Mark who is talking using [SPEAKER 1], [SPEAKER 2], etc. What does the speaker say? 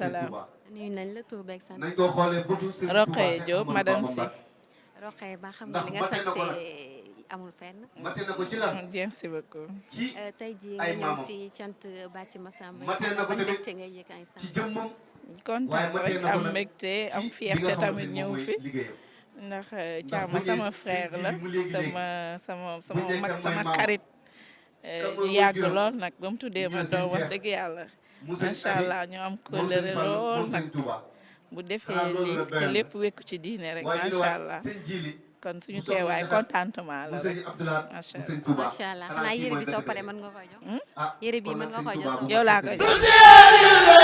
[SPEAKER 1] salaam.
[SPEAKER 2] nuyu nañ la tur beeg sant.
[SPEAKER 3] nañ ko xoolee bëtu Serigne Touba
[SPEAKER 1] Rokhaya Diop madame Sy.
[SPEAKER 2] Rokhaya ba xam nga li nga sañse amul fenn.
[SPEAKER 3] mate na ko ci lan.
[SPEAKER 1] merci beaucoup.
[SPEAKER 3] ci
[SPEAKER 2] tey jii nga ñëw si cant Bathie Massamba.
[SPEAKER 3] mate na ko tamit
[SPEAKER 2] nga yëg ay sant.
[SPEAKER 3] ci jëmmam.
[SPEAKER 1] kontaan rek am mbégte am fierté tamit ñëw fi. ndax Thiama sama frère la sama mag sama xarit. yàgg lool nag ba mu tuddee ma doom wax dëgg yàlla. macha allah ñu am kóllëre lool nag. bu defee lii te lépp wekku ci diine rek macha allah. kon suñu teewaay contentement la rek macha allah.
[SPEAKER 2] macha allah xanaa yére bi soo paree mën nga koy jox. yére bi mën nga koy jox.
[SPEAKER 1] yow laa koy jox.